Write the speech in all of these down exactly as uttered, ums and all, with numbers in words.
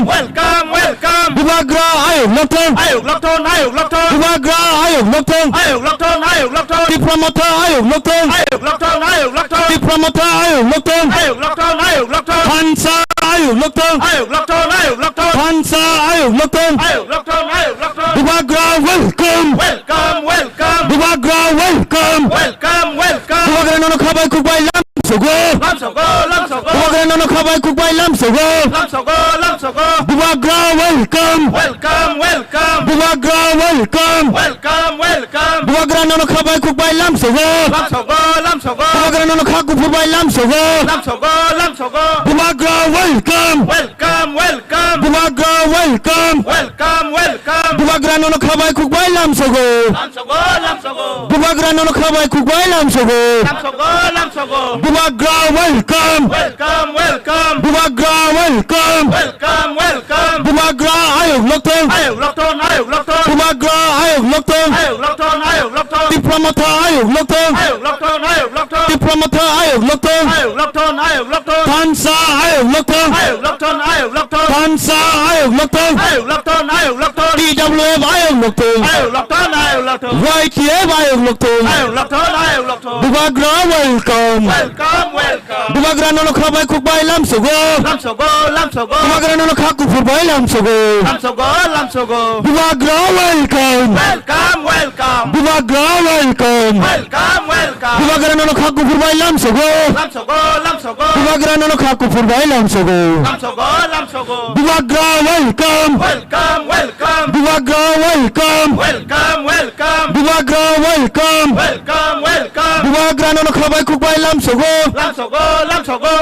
Welcome, welcome. Bubagra ayuk lokthong. Ayuk lokthong, ayuk lokthong. Bubagra ayuk lokthong. Ayuk lokthong, ayuk lokthong. Tipra Motha ayuk lokthong. Ayuk lokthong, ayuk lokthong. Tipra Motha ayuk lokthong. Ayuk lokthong, ayuk lokthong. Thansa ayuk lokthong. Ayuk lokthong, ayuk lokthong. Thansa ayuk lokthong. Ayuk lokthong, ayuk lokthong. Bubagra welcome. Welcome, welcome. Bubagra welcome. Welcome, welcome. Bubagra nono khabai khukbai lam sogo. Lam sogo, lam sogo. Bubagra nono khabai khukbai lam sogo. Lam sogo, lam sogo. Bubagra welcome. Welcome, welcome. Bubagra welcome. Welcome, welcome. Bubagra nono khabai khukbai lam sogo. Lam sogo, lam sogo. Bubagra nono kha kuphur bai lam sogo. Lam sogo, lam sogo. Bubagra welcome. Welcome, welcome. Bubagra welcome. Welcome, welcome. Bubagra nono khabai khukbai lam sogo. Lam sogo, lam sogo. Bubagra nono khabai khukbai lam sogo. Lam sogo, lam sogo. Bubagra welcome. Welcome, welcome. Bubagra welcome. Welcome, welcome. Bubagra ayuk lokthong. Ayuk lokthong, ayuk lokthong. Bubagra ayuk lokthong. Ayuk lokthong, ayuk lokthong. Tipra Motha ayuk lokthong. Ayuk lokthong, ayuk lokthong. Tipra Motha ayuk lokthong. Ayuk lokthong, ayuk lokthong. Thansa ayuk lokthong. Ayuk lokthong, ayuk lokthong. Thansa ayuk lokthong. Ayuk lokthong, ayuk lokthong. T W F ayuk lokthong. Ayuk lokthong, ayuk lokthong. Y T F ayuk lokthong. Ayuk lokthong, ayuk lokthong. Bubagra welcome. Welcome, welcome. Bubagra nono khabai khukbai lam sogo. Lam sogo, lam sogo. Bubagra nono kha kuphur bai lam sogo. Lam sogo, lam sogo. Bubagra welcome. Welcome, welcome. Bubagra welcome. Welcome, welcome. Bubagra nono kha kuphur bai lam sogo. Lam sogo, lam sogo. Bubagra nono kha kuphur bai lam sogo. Lam sogo, lam sogo. Bubagra welcome. Welcome, welcome. Bubagra welcome. Welcome, welcome. Bubagra welcome. Welcome, welcome. Bubagra nono khabai khukbai lam sogo. Lam sogo, lam sogo.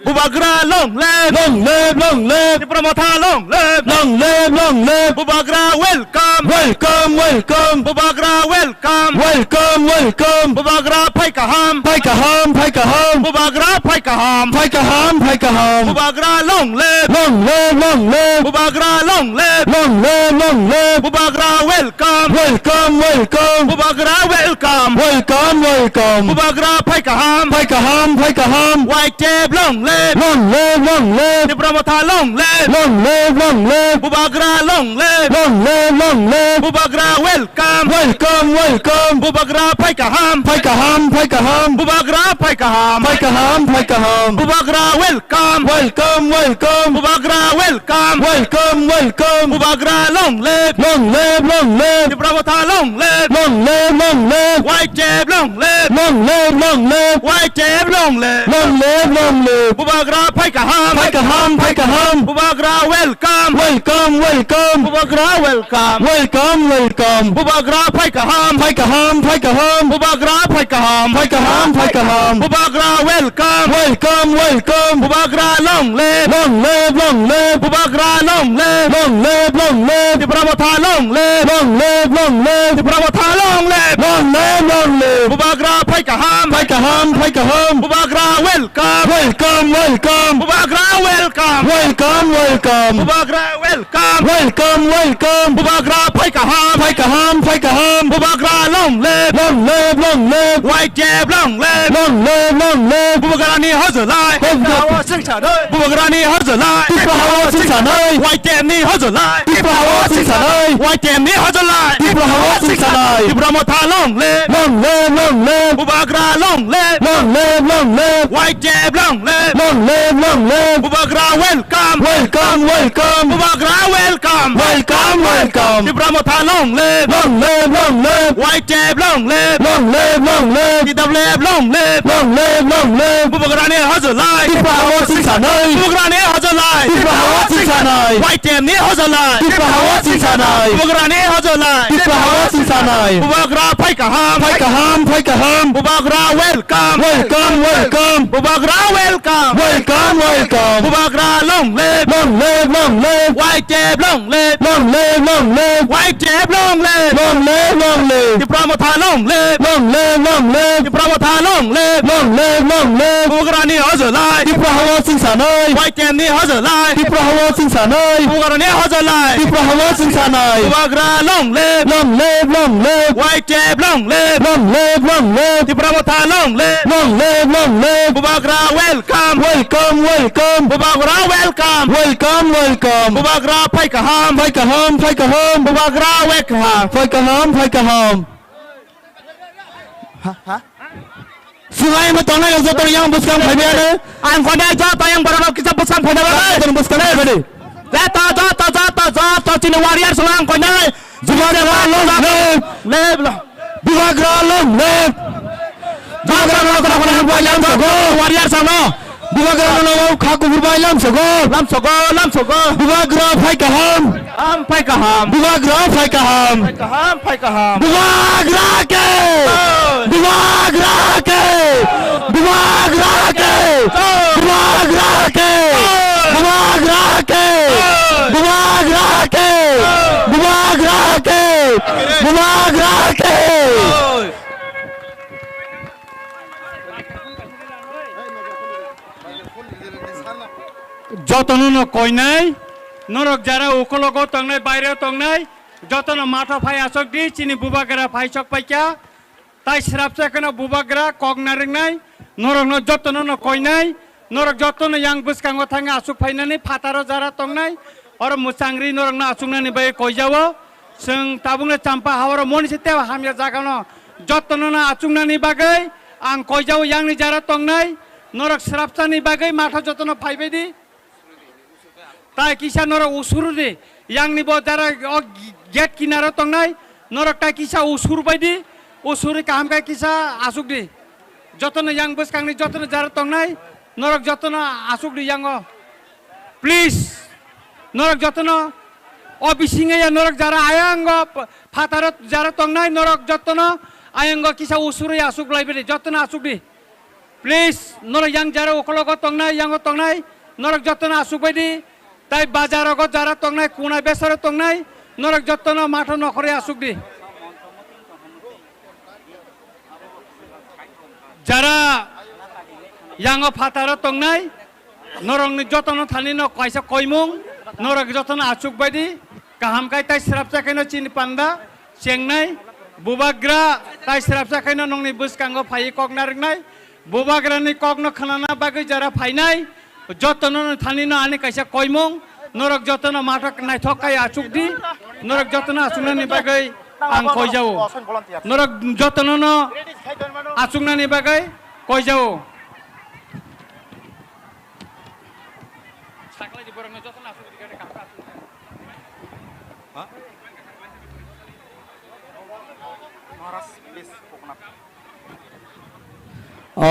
Bubagra long live. Long live, long live. Tipra Motha long live. Long live, long live. Bubagra welcome. Welcome, welcome. Bubagra welcome. Welcome, welcome. Bubagra phai kaham. Phai kaham, phai kaham. Bubagra phai kaham. Phai kaham, phai kaham. Bubagra long live. Long live, long live. Bubagra long live. Long live, long live. Bubagra welcome. Welcome, welcome. Bubagra welcome. Welcome, welcome. Bubagra phai kaham. Phai kaham, phai kaham. Y T F long live. Long live, long live. Tipra Motha long live. Long live, long live. Bubagra long live. Long live, long live. Bubagra welcome. Welcome, welcome. Bubagra phai kaham. Phai kaham, phai kaham. Bubagra phai kaham. Phai kaham, phai kaham. Bubagra welcome. Welcome, welcome. Bubagra welcome. Welcome, welcome. Bubagra long live. Long live, long live. Tipra Motha long live. Long live, long live. Y T F long live. Long live, long live. Y T F long live. Long live, long live. Bubagra phai kaham. Phai kaham, phai kaham. Bubagra welcome. Welcome, welcome. Bubagra welcome. Welcome, welcome. Bubagra phai kaham. Phai kaham, phai kaham. Bubagra phai kaham. Phai kaham, phai kaham. Bubagra welcome. Welcome, welcome. Bubagra long live. Long live, long live. Bubagra long live. Long live, long live. Tipra Motha long live. Long live, long live. Tipra Motha long live. Long live, long live. Bubagra phai kaham. Phai kaham, phai kaham. Bubagra welcome. Welcome, welcome. Bubagra welcome. Welcome, welcome. Bubagra welcome. Welcome, welcome. Bubagra phai kaham. Phai kaham, phai kaham. Bubagra long live. Long live, long live. Y T F long live. Long live, long live. Bubagrani hojolai. Hojolai. Bubagrani hojolai. Tipra hawa singsanai. Y T F ni hojolai. Tipra hawa singsanai. Y T F ni hojolai. Tipra hawa singsanai. Tipra Motha long live. Long live, long live. Bubagra long live. Long live, long live. Y T F long live. Long live, long live. Bubagra welcome. Welcome, welcome. Bubagra welcome. Welcome, welcome. Tipra Motha long live. Long live, long live. Y T F long live. Long live, long live. T W F long live. Long live, long live. Bubagrani hojolai. Tipra hawa singsanai. Bubagrani hojolai. Tipra hawa singsanai. Y T F ni hojolai. Tipra hawa singsanai. Bubagrani hojolai. Tipra hawa singsanai. Bubagra phai kaham. Phai kaham, phai kaham. Bubagra welcome. Welcome, welcome. Bubagra welcome. Welcome, welcome. Bubagra long live. Long live, long live. Y T F long live. Long live, long live. Y T F long live. Long live, long live. Tipra Motha long live. Long live, long live. Tipra Motha long live. Long live, long live. Bubagrani hojolai. Tipra hawa singsa Sanai. Y T F ni hojolai. Tripura hao chwng sanai. Bubagrani hojolai. Tripura hao chwng sanai. Bubagra long live. Long live, long live. Y T F long live. Long live, long live. Tripura motha long live. Long live, long live. Bubagra welcome. Welcome, welcome. Bubagra welcome. Welcome, welcome. Bubagra phai kaham. Phai kaham, phai kaham. Bubagra wekha. Phai kaham, phai kaham. Ha, ha. Swngaiwi tongnai rok joto yang bwskang phaibaiyano. Ang koinai joto yang borok rok kisa bwskang phaina bagwi. Joto bwskang phaibadi. Joto, joto, joto, joto chini warriors rok ang koinai. Bubagra long live. Live, live. Bubagra long live. Bubagra long live. Warriors rok no. Bubagra no kha kuphur bai lamsogo. Lamsogo, lamsogo. Bubagra phai kaham. Am phai kaham. Bubagra phai kaham. Phai kaham, phai kaham. Bubagra ke. Jai. Bubagra ke. Bubagra ke. Jai. Bubagra ke. Jai. Bubagra ke. Jai. Bubagra ke. Jai. Bubagra ke. Jai. Bubagra ke. Jai. Jotono no koinai, norok jara ukologo tongnai, baire tongnai, jotono matho phai asok di, chini bubagra phai sok paikha, tai srapsa kheno bubagra kok nariknai, norokno jotono no koinai, norok jotono yang bwskango thangwi asuk phainani phataro jara tongnai, oro mwchangri norokno asuknani bai koijao. Chwng tabukno champa hawaro moni se tei hamya jagano jotono no achuknani bagwi ang koijao yangni jara tongnai, norok srapsani bagwi matha jotono phaibai di. Tai kisa norok usuru di, yangni bo jara o gate kinaro tongnai, norok tai kisa usur bai di, usuri kaham khe kisa asuk di. Jotono yang bwskangni jotono jara tongnai, norok jotono asuk di yango. Please, norok jotono o bisingo ya norok jara ayango p-, phataro jara tongnai, norok jotono ayango kisa usuri asuk lai bidi, jotono asuk di. Please, norok yang jara ukologo tongnai, yango tongnai, norok jotono asuk bai di. Tai bazarogo jara tongnai, kuna besaro tongnai, norok jotono matho nokhorwi asuk di. Jara yango phataro tongnai, norokni jotono thani no kaisa koimung, norok jotono achuk bai di, kaham khai tai srapsa khaino chini panda chengnai, bubagra tai srapsa khaino nongni bwskango phaiwi kok nariknai, bubagrani kokno khnana bagwi jara phainai, jotono thani no ani kaisa koimung, norok jotono mathok naithok khai achuk di, norok jotono achuknani bagwi ang koijao. Norok jotono no achuknani bagwi koijao. Saklai di borokno jotono achuk di gari kaham achuk. Ha? Maharaj, please, open up. O,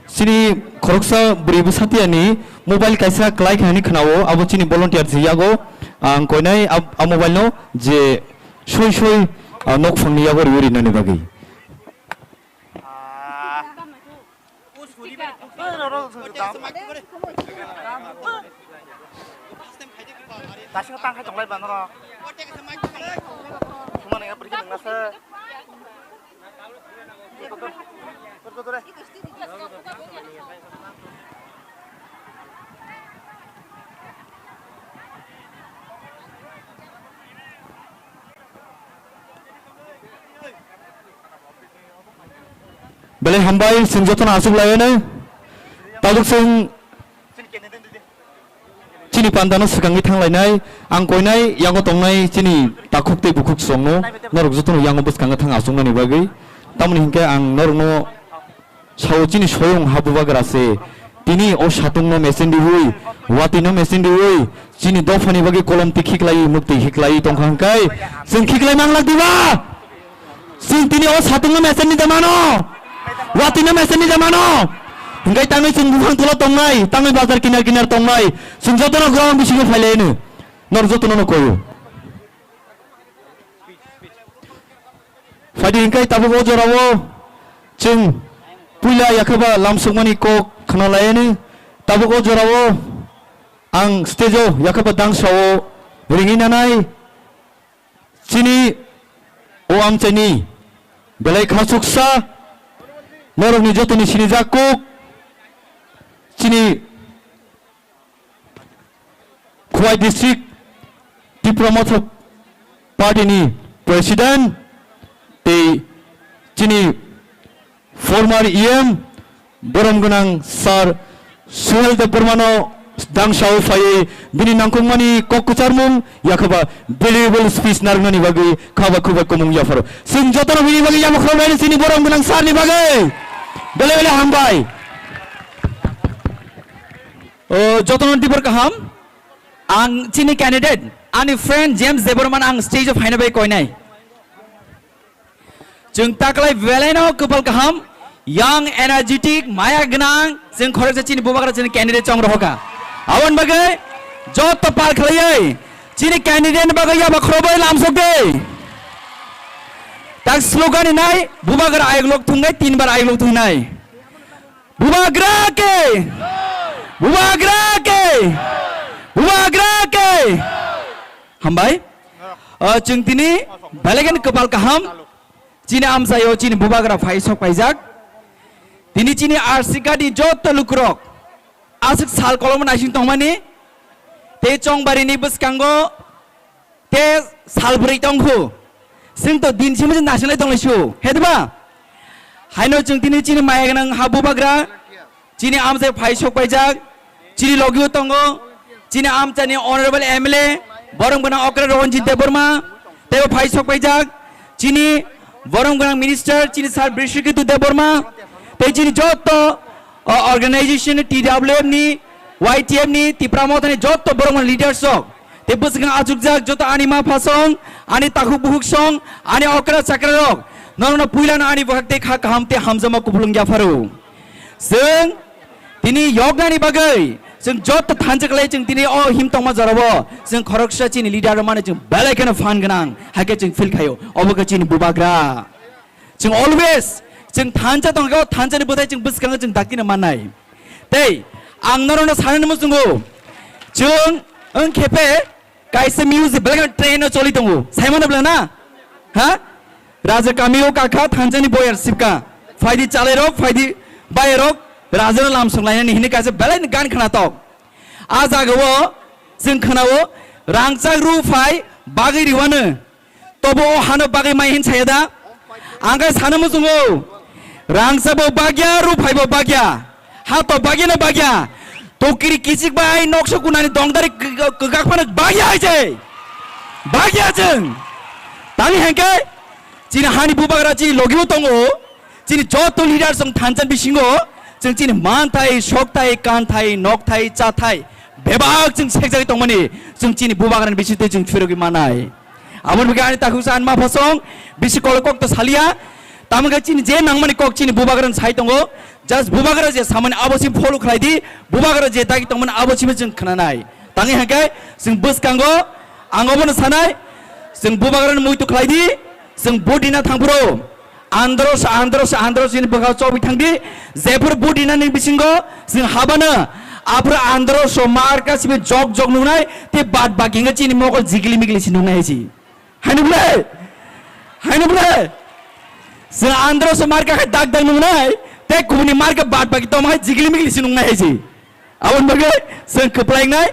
chini khoroksa bwrwi bwsatiyani mobile kaisa kwlai khainani khwnao, abo chini volunteer si yago. Ang koinai ab-, a mobile no je soi soi, ah, nokphangni yago riwi rinani bagwi. Daising tang khai tonglai ba norok. Thumani ya bwrwi nang nasa. Belai hambai, chwng jotono achuk laiyano. Tabuk chwng chini pandano swkangwi thanglainai, ang koinai yango tongnai chini takhuk tei bukhuk songno, norok jotono yango bwskango thang achuknani bagwi. Tamoni hinkhe ang norokno sao chini soyung ha bubagra se. Tini o satungno mesen riwi, watino mesen riwi, chini dophani bagwi kolom tikhi klaiwi, muk tikhi klaiwi tongkha hwnkhe chwng khiklai manglak diba? Chwng tini o satungno mesen ni da mano, watino mesen ni da mano. Hwnkhe tangwi chwng buphang tola tongnai, tangwi bazar kinar kinar tongnai, chwng jotono ground bisingo phailaino, norok jotono no koyo. Phaidi hwnkhe tabuk o jorao chwng puila yakhaba lamsokmani kok khna laiyani. Tabuk o jorao ang stage o yakhaba dangsao ringwi nanai chini o amchaini belai khachuksa norokni jotoni sinijak kok chini Khowai District Tipra Motha Party ni President tei chini former E M borom gwnang Sir Suhel Debbarmano dangsao phaiwi bini nangkukmani kok kwcharmung yakhaba valuable speech narwknani bagwi khaba khubak kumung yapharo. Chwng jotono bini bagwi yapharo chini borom gwnang sir ni bagwi. Bele bele hambai. O, jotono dibor kaham. Ang chini candidate, ani friend James Debbarman ang stage o phaina bai koinai. Chwng taklai belaino kwpal kaham, young, energetic, maya gwnang, chwng khoroksa chini bubagra chini candidate chong rohoka. Aboni bagwi joto pal khlaiwi chini candidate ni bagwi yaba khorobai lamsok de. Tak slogan ni nai, bubagra ayuk lok thungnai, tinbar ayuk lok thungnai. Bubagra ke! Bubagra ke! Bubagra ke! Hambai. O, chwng tini belaino kwpal kaham. Chini amchaio chini bubagra phai sok paijak. Tini chini R C K ni joto lukurok aswk sal kolom naising tongmani tei chongbarini bwskango te sal bwrwi tongkhu. Chwng to din simi nasinglai tonglaisio. He diba? Haino chwng tini chini maya gwnang ha bubagra, chini amchai phai sok paijak, chini logio tongo, chini amchani honorable M L A, borom gwnang okra Ranjit Debbarma, teibo phai sok paijak, chini borom gwnang minister, chini sir Brishikitu Debbarma, tei chini joto, o, organization T W F ni, Y T F ni, Tipra Mothani joto borom gwnang leaders rok, tei bwswkang achukjak joto ani ma phasong, ani takhuk bukhuk song, ani okra chakra rok, norokno puilano ani bwkhak tei kha kaham tei hamjakma kupulung yapharo. Chwng tini yoknani bagwi chwng joto thansa khlai chwng tini o him tongma jorabo chwng khoroksa chini leader rok mano chwng belai kheno phan gwnang hai khe chwng feel khaio obo khe chini bubagra. Chwng always chwng thansa tongkhe o thansani bwthai chwng bwskango chwng dakti no mannai. Tei ang norokno sanani muchungo chwng wng khe phe Kaisa music belai kheno train o choli tongo. Saimano belai na? Ha? Raja kami o kakha thansa ni boyar sipka. Phaidi chalai rok, phaidi bayar rok, raja no lam song lainani hini kaisa belai ni gan khna tok. A jaga o chwng khna o rangchak ru phai bagwi riwano. Tobo o hano bagwi mai hin saya da? Ang khe sana muchungo. Rangchak bo bagya, ru phai bo bagya. Ha to bagya na bagya. Tokiri kichik bai noksa kunani dongdari k-, k-, kwkak phano bagya hai se. Bagya chwng. Tani hengke chini hani bubagra chini logi o tongo. Chini joto leader song thansa bisingo chwng chini manthai, sokthai, kanthai, nokthai, chathai bebak chwng sekjagwi tongmani chwng chini bubagrani bisingtwi chwng phirogwi manai. Aboni bagwi ani takhuk sa ani ma phasong bisi kolok kok to salia. Tamo khe chini je nangmani kok chini bubagrani sai tongo. Just bubagra je samani abo si follow khlai di, bubagra je dagi tongmani abo simi chwng khnanai. Tangwi hangkhe chwng bwskango ang obono sanai, chwng bubagrani muitu khlai di, chwng budina thangphuru. Andros, andros, andros hini bwkha chobwi thangdi. Jephuru budinani bisingo chwng habano, aphuru andros o marka sibi jok jok nungnai, tei bad baki hwnkhe chini mokol jigili migili se nungnai hai si. Haino bwle? Haino bwle? Chwng andros o marka khe dak dak nungnai, tei kubuni marka bad baki tongma hai jigili migili se nungnai hai si. Aboni bagwi chwng kwplaingnai,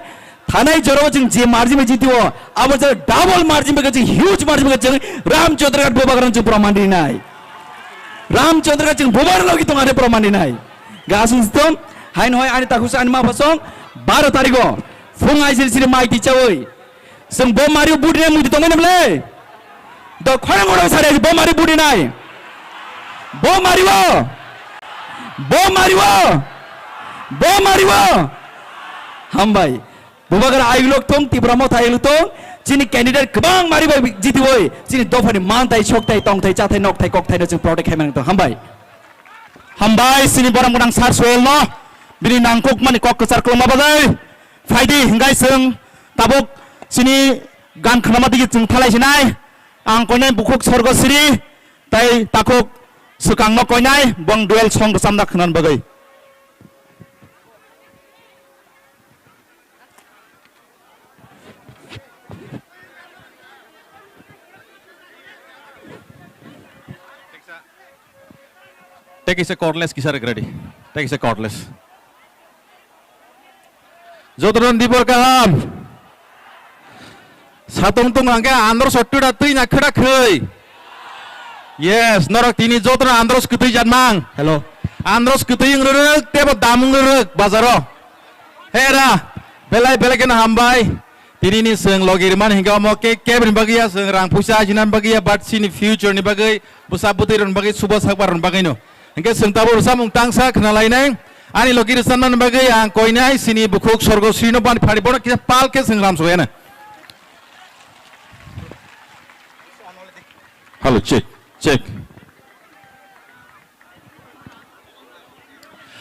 thanai jorao chwng je margin bai jitio, abo je double margin bai chwng huge margin bai chwng Ramchandra Ghat bubagrano chwng proman rinai. Ramchandra Ghat chwng bubagrano logi tong ani proman rinai. Ga aswng sitom, haino hai ani takhuk sa ani ma phasong, baro tarigo, phung aisiri siri mai tichawi, chwng bo mario budinai muitu tongmani bwle? Do khorang khorang sari bo mario budinai. Bo mario. Bo mario. Bo mario. Hambai. Bubagra ayuk lok thung, Tipra Motha ayuk lok thung. Chini candidate kwbang mari bai jitiwi. Chini dophani manthai, sokthai, tongthai, chathai, nokthai, kokthai no chwng protect khaimani tong. Hambai. Hambai, chini borom gwnang Sir Suhel no. Bini nangkukmani kok kwchar kwlwngma bagwi. Phaidi hingkai chwng tabuk chini gan khnama digi chwng thalai sinai. Ang koinai bukhuk Sorgo Sri tai takhuk swkang no koinai bong duel song rwchapna khwnan bagwi. Take is a cordless kisa regredi. Take is a cordless. Jotono dibor kaham. Satong tong hangke andro sottu da twi na khwda khwi. Yes, norok tini jotono andros kwtwi jatmang. Hello. Andros kwtwi wng rwrwk, tebo dam wng rwrwk bazaro. Hera, belai belai kheno hambai. Tinini chwng logi rwmani hinkhe omo ke kebini bagwi ya, chwng rang puisa ajinani bagwi ya, but chini future ni bagwi, bwsa bwtwi rwni bagwi, subo sakbar rwni bagwi no. Hinkhe chwng tabuk rwchapmung tangsa khna lainai. Ani logi rwchapnani bagwi ang koinai chini bukhuk Sorgo Srino bani phari bono kisa pal khe chwng ram soyana. Hello, check, check.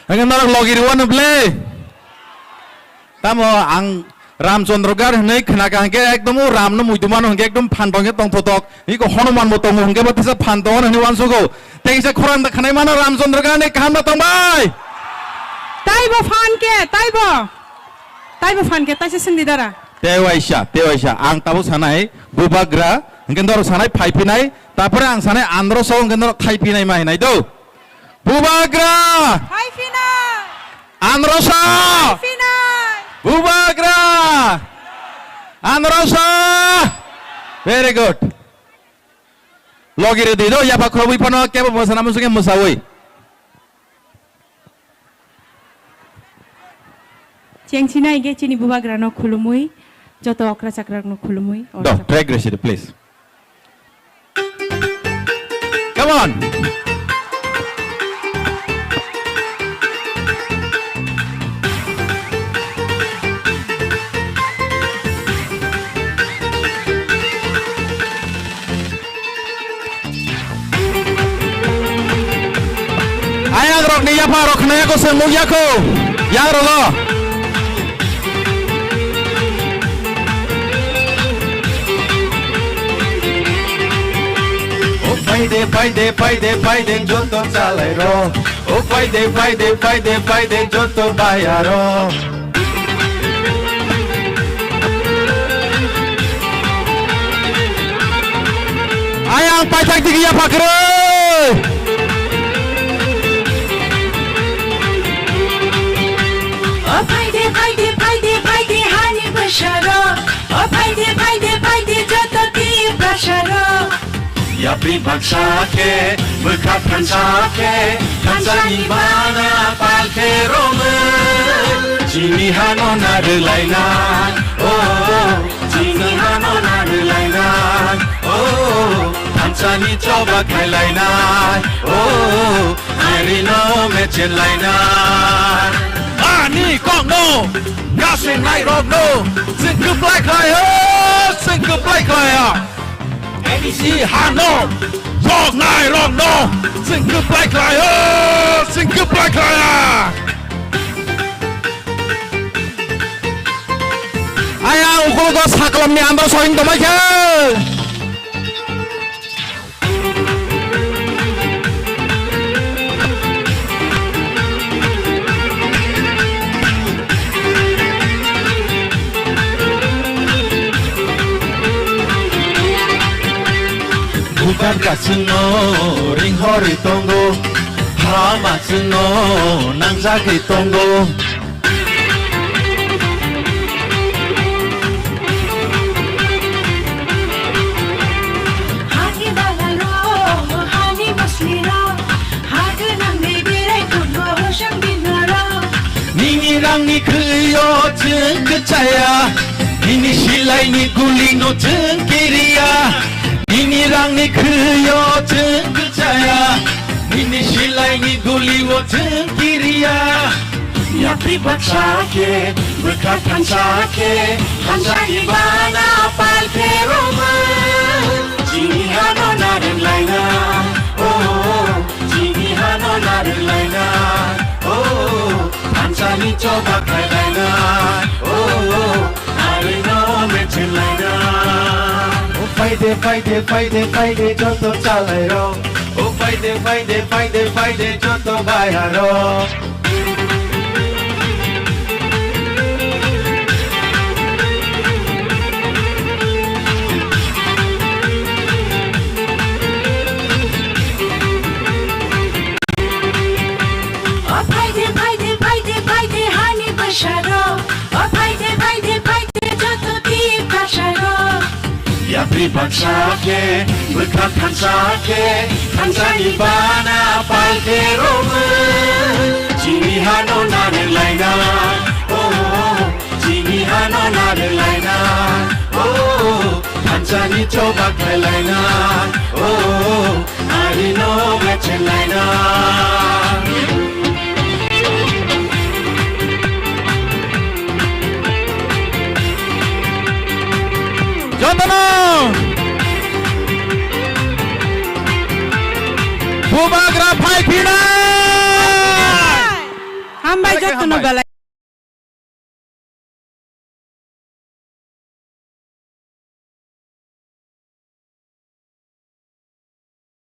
Hingke norok logi rwano ble. Tamo ang Ramchandra gar hinwi khnaka hingke ekdom o Ramno muitu mano hingke ekdom phan tongke tongthotok. Iko Hanuman bo tongo hingke bo tisa phan tongo hinwi uansugo. Tei kisa khorang da khnai mano Ramchandra gar ni kaham da tongbai. Taibo phan ke, taibo. Taibo phan ke, taisa sindi dara. Tewaisa, tewaisa. Ang tabo sanai, bubagra, hingke norok sanai, phaiphinai. Tapore ang sanai, androso, hingke norok thaiphinai ma hinai do. Bubagra! Hai phinai! Androsa! Hai phinai! Bubagra! Androsa! Very good. Logi rwdi do, yapha khorobwi phano kebo mwsana muchungkhe mwsawi. Chengchina hingke chini bubagrano khulumui, joto okra chakrakno khulumui, oro Do, chakra- track resi, please. Come on. Ayang rok ni yapha rok khna yako se muk yako. Yang rogo. O phaide, phaide, phaide, phaide, joto chalai rok. O phaide, phaide, phaide, phaide, joto baya rok. Ayang paithak digi yapha kwrwi. O phaide, phaide, phaide, phaide, hani bwsarok. O phaide, phaide, phaide, joto Tiprasarok. Yapri baksa khe, bwkha thansa khe, thansani bana palkhe romwi. Chini hano narwlainai, oh, chini hano narwlainai, oh, thansani choba khailainai, oh, arino mechenlainai. Ani kokno, gasengnai rokno, chwng kwplai khlai o, chwng kwplai khlai ya. A D C hano, roknai rokno, chwng kwplai khlai o, chwng kwplai khlai ya. Ayang ukologo saklamni andro soring tomai khe. Bhutan kasino ring hori tongo, hama sino nangjagwi tongo. Hani balarok, hani bwswirok, ha gwnangni berai tongo hosang binorok. Nini rangni khwlwio chwng kwchaya, nini silaini gulino chwng kiriya. Nini rangni khwlwio chwng kwchaya, nini silaini gulio chwng kiriya. Yapri baksa khe, bwkha thansa khe, thansani bana pal khe romwi. Chini hano narwk laina, oh, chini hano narwk laina, oh, thansani choba khai laina, oh, arino mechin laina. O phaide, phaide, phaide, phaide, joto chalai rok. O phaide, phaide, phaide, phaide, joto baya rok. O phaide, phaide, phaide, phaide, hani bwsarok. O phaide, phaide, phaide, joto Tiprasarok. Baksa khe, bwkha thansa khe, thansani bana pal khe romwi. Chini hano narwk laina, oh, chini hano narwk laina, oh, thansani choba khlai laina, oh, arino bechen laina. Jotono Bubagra phai phinai. Hambai jotono belai.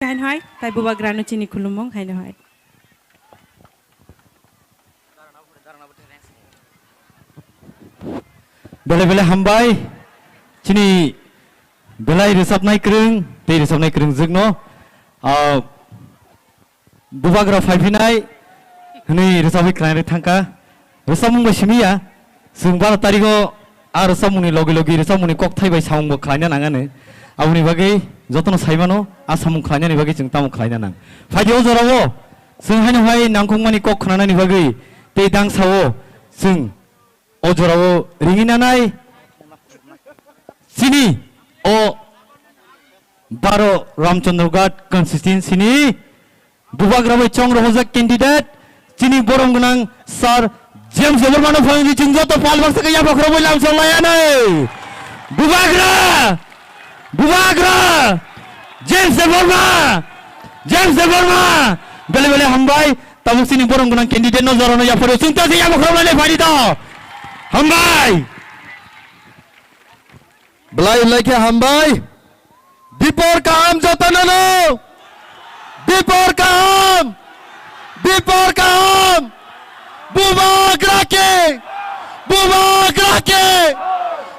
Haino hai, tai Bubagrano chini khulumung haino hai. Belai belai hambai, chini belai rwchapnai kwrwng tei rwchapnai kwrwngjwkno, ah, Bubagra phai phinai hwnwi rwchapwi khlainai thangkha. Rwchapmung bai simi ya, chwng baro tarigo a rwchapmungni logi logi rwchapmungni kokthai bai samung bo khlaina nang ani. Aboni bagwi jotono sai mano, a samung khlainani bagwi chwng tamo khlaina nang. Phaidi o jorao chwng haino hai nangkukmani kok khnanani bagwi tei dangsa o chwng o jorao ringwi nanai chini o baro Ramchandra Ghat constituency ni Bubagra bai chong rohorjak candidate chini borom gwnang Sir James Debbarmano phai di, chwng joto pal baksa khe yapha khorokbai lamsong laianai. Bubagra! Bubagra! James Debbarma! James Debbarma! Belai belai hambai, tabuk chini borom gwnang candidate no jorano yapha rio, chwng ta se yapha khorok lainai phai di to. Hambai! Belai belai khe hambai. Dipor kaham jotonono. Dipor kaham. Dipor kaham. Bubagra khe. Bubagra khe.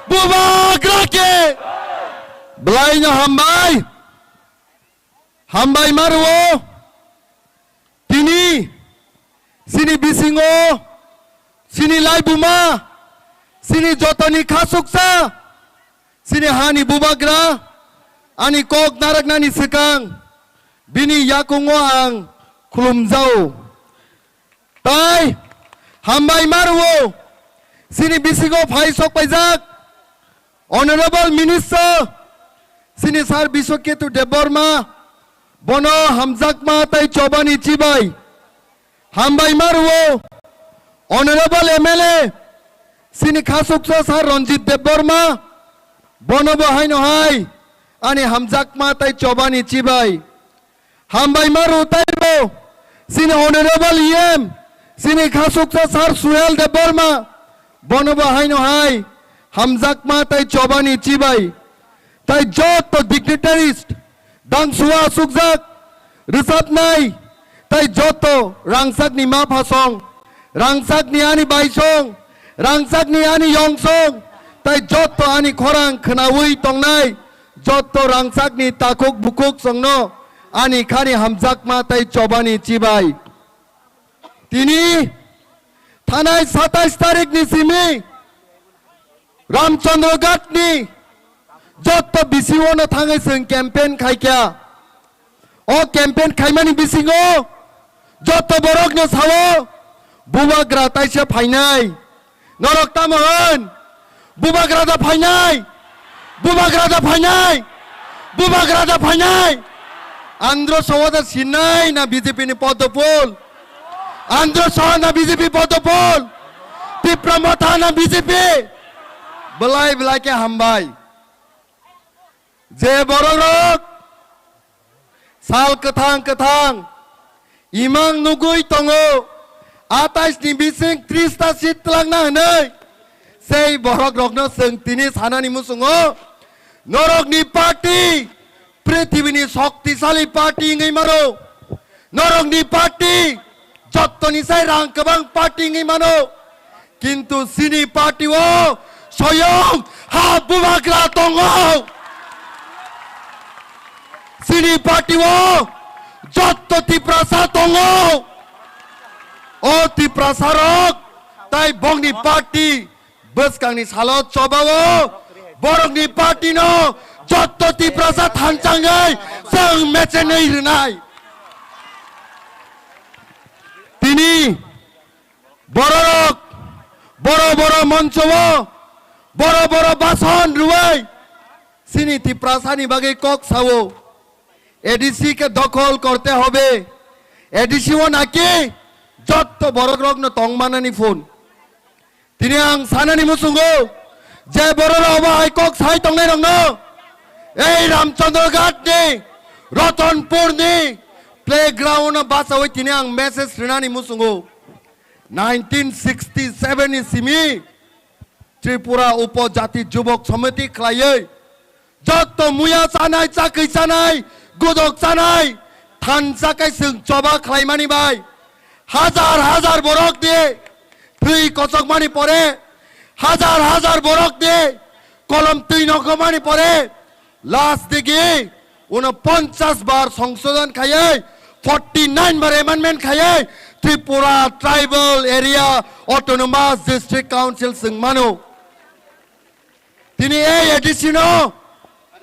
Bubagra khe. Belaino hambai. Hambai maruo. Tini, sini bisingo, sini laibuma, sini jotoni khasuksa, sini hani bubagra, ani kok naraknani swkang, bini yakungo ang khulumjao. Tai, hambai maruo, sini bisingo phai sokpaijak, Honorable Minister, sini Sir Biswaketu Debbarma, bono hamjakma tai chobani chibai. Hambai maruo, Honorable M L A, sini khasuksa Sir Ranjit Debbarma, bono bo haino hai, ani hamjakma tai chobani chibai. Hambai maru taibo, sini Honorable E M, sini khasuksa Sir Suhel Debbarma, bono bo haino hai, hamjakma tai chobani chibai. Tai joto dignitaries, dangsua sukjak, rwchapnai, tai joto rangchakni ma phasong, rangchakni ani baisong, rangchakni ani yongsong, tai joto ani khorang khwnaui tongnai, joto rangchakni takhuk bukhuk songno ani khani hamjakma tai chobani chibai. Tini thanai satais tarikni simi Ramchandra Ghatni joto B C O no thangwi chwng campaign khaikha. O campaign khaimani bisingo joto borokno sao, bubagra taisa phainai. Norok tamo hwn? Bubagra da phainai! Bubagra da phainai! Bubagra da phainai! Andro Saha da sinai na B J P ni Padma Phul? Andro Saha na B J P Padma Phul? Tipra Motha na B J P? Belai belai khe hambai. Je borok rok sal kwthang kwthang imang nugui tongo, atais ni bising tris ta seat twlangna hwnwi, sei borok rokno chwng tini sanani muchungo, norokni party prithibi ni shoktisali party wngwi mano. Norokni party jottoni sai rang kwbang party wngwi mano, kintu chini party o soyong ha bubagra tongo. Chini party o jotto Tiprasa tongo. O Tiprasa rok tai bongni party bwskangni salo chobao borokni party no Jotto Tiprasa thanchangwi chwng mechenwi rwnai. Tini bororok boro boro moncho-o boro boro bason rwui chini Tiprasani bagwi kok sao. A D C ke dokhol korte hobe. A D C o naki jotto borokrokno tongmanani phone. Tini ang sanani muchungo je bororok obo hai kok sai tongnairokno ei Ramchandra Ghat ni Ratanpur ni playground o bachaui tini ang message rinani muchungo. Nineteen sixty seven ni simi Tripura Upojati Jubok Samiti khlaiwi jotto muya chanai, chakwi chanai, godok chanai, thansa kai chwng choba khlaimani bai hazar hazar borok ni thwi kochokmani pore, hazar hazar borok ni kolom twi nokmani pore, last digi uno ponchas bar songsodon khaiwi, forty nine bar amendment khaiwi Tripura Tribal Area Autonomous District Council swng mano. Tini ei A D C no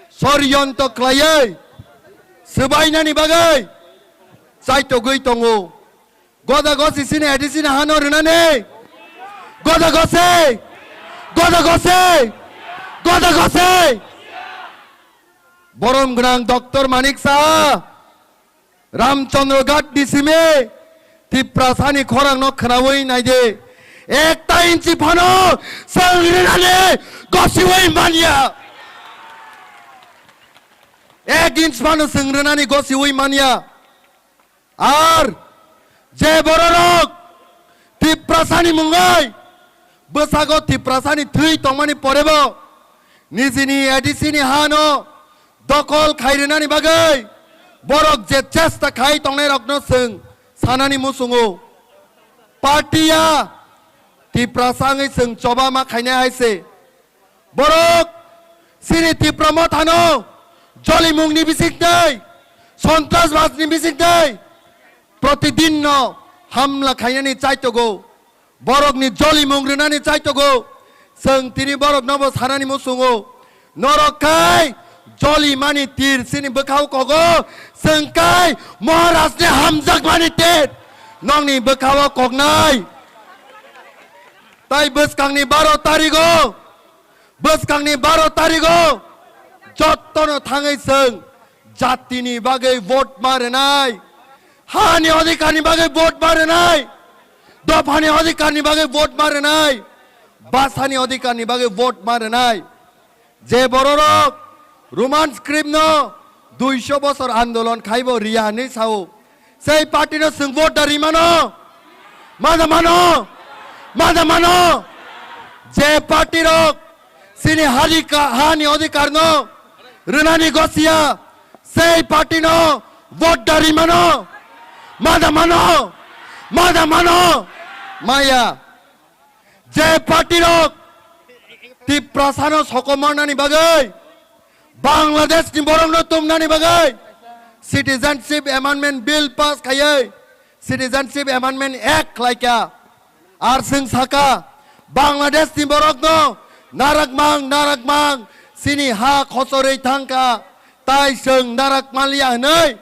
soriyonto khlaiwi swbainani bagwi chaitogwi tongo. Goda gosi sini A D C ni hano rwnani. Goda gosi. Goda gosi. Goda gosi. Borom gwnang Doctor Manik Saha, Ramchandra Ghat ni simi Tiprasani khorang no khwnawi naidi. Ekta inchi phano chwng rwnani gosiwi manya. Ek inch phano chwng rwnani gosiwi manya. Ar je bororok Tiprasani mungwi bwsago Tiprasani thwi tongmani porebo nijini A D C ni hano dokol khairwnani bagwi borok je chesta khai tongnairokno chwng sanani muchungo. Party ya Tiprasa wngwi chwng choba ma khainai hai se. Borok chini Tipra Mothano jolimungni bisingtwi, Sontrasbadni bisingtwi protidinno hamla khainani chaitogo. Borokni jolimung rwnani chaitogo. Chwng tini boroknobo sanani muchungo. Norok khai jolimani tir chini bwkhao kogo, chwng khai Maharajni hamjakmani tir nokni bwkhao koknai. Tai bwskangni baro tarigo Bwskangni baro tarigo jottono thangwi chwng jatini bagwi vote ma rwnai, hani odhikarni bagwi vote ma rwnai, dophani odhikarni bagwi vote ma rwnai, bhasani odhikarni bagwi vote ma rwnai. Je bororok Roman script no duiso bosor andolon khaibo riya hinwi sao, sei party no chwng vote da ri mano? Ma da mano? Ma da mano? Je party rok chini hadi ka-, hani odhikar no rwnani gosiya, sei party no vote da ri mano? Ma da mano? Ma da mano? Maya. Je party rok Tiprasano sokomornani bagwi, Bangladeshni borokno tumnani bagwi Citizenship Amendment Bill pass khaiwi Citizenship Amendment Act khlaikha. Ar chwng sakha, Bangladeshni borokno narakmang narakmang chini ha khochorwi thangkha, tai chwng narak manliya hwnwi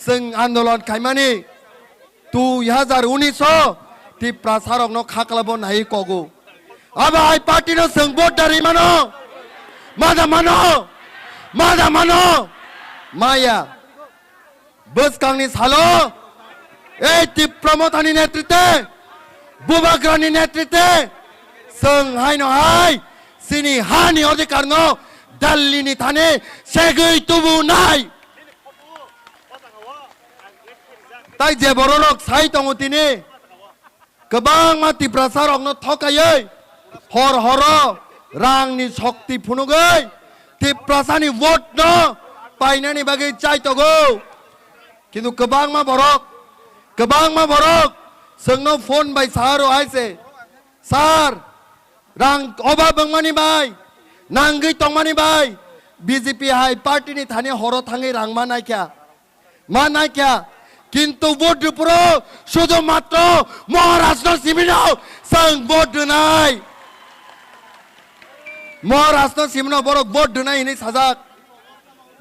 chwng andolon khaimani. Dui hazar unis o Tiprasarokno khaklabo nai kogo. Abo hai party no chwng vote da ri mano? Ma da mano? Ma da mano? Maya. Bwskangni salo ei Tipra Mothani netritwe, Bubagrani netritwe chwng haino hai chini hani odhikarno Delhi ni thani segwi tubunai. Tai je bororok sai tongo tini, kwbangma Tiprasa rokno thokaiwi hor horo rangni shokti phunugwi Tiprasani vote no painani bagwi chaitogo. Kintu kwbangma borok, kwbangma borok chwngno phone bai saharo hai se, "Sir, rang obab wngmani bai, nangwi tongmani bai B J P hai party ni thani horo thangwi rang ma naikha." Ma naikha, kintu vote rwphuru sudhu matro Maharajno simino chwng vote rwnai. Maharajno simino borok vote rwnai hinwi sajak.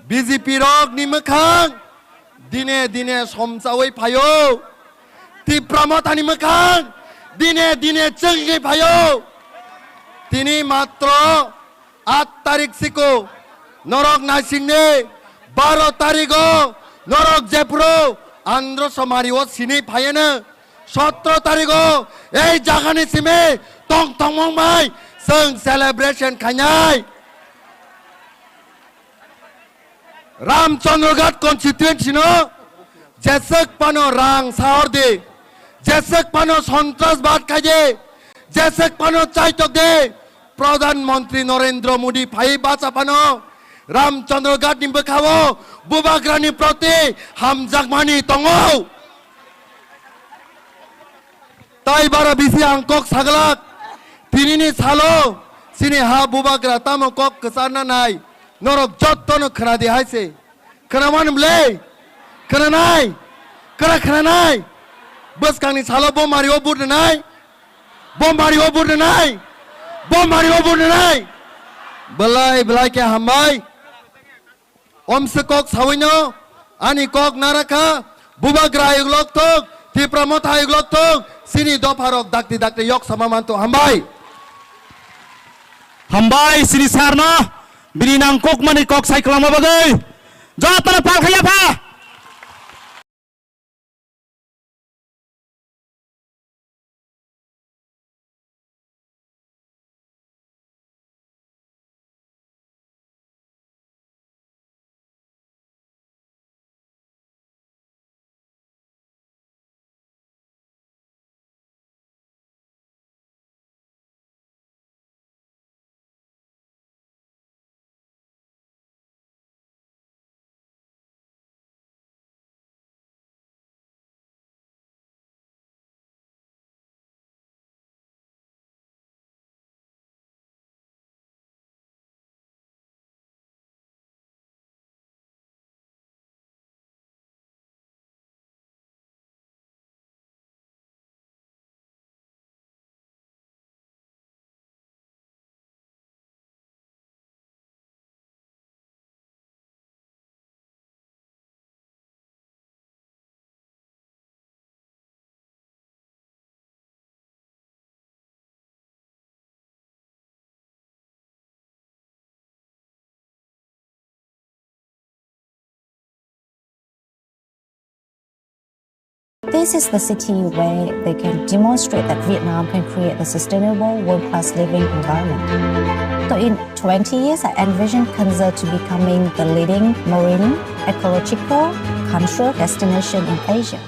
B J P rok ni mwkhang dine dine somsawi phaio. Tipra Motha ni mwkhang dine dine chwngwi phaio. Tini matro aat tarik siko norok naisingni baro tarigo norok jephuru Andhra Somari o sini phaieno sotro tarigo ei jagani simi tong tongmong bai chwng celebration khainai. Ramchandraghat constituency no jeswk phano rang sahor di, jeswk phano sontras bad khai di, jeswk phano chaitok di, Pradhan Mantri Narendra Modi phai bacha phano Ramchandraghat ni bwkhao Bubagra ni proti hamjakmani tongo. Tai bara bisi ang kok saglak, tinini salo sini ha Bubagra tamo kok kwcharna nai, norok jottono khna di hai se. Khna man ble? Khna nai? Khna khna nai? Bwskangni salo bomari o bur nai? Bomari o bur nai? Bomari o bur nai? Belai belai khe hambai. Omse kok sawino ani kok narakha, Bubagra ayuk lok thok, Tipra Motha ayuk lok thok, sini dopharok dakti dakti yok sama manto hambai. Hambai sini sarno, bini nangkukmani kok sai kwlangma bagwi. Jotono pal khaya pha. This is the city where they can demonstrate that Vietnam can create a sustainable, world-class living environment. So in twenty years, I envision Kan Giat to becoming the leading marine, ecological, cultural destination in Asia.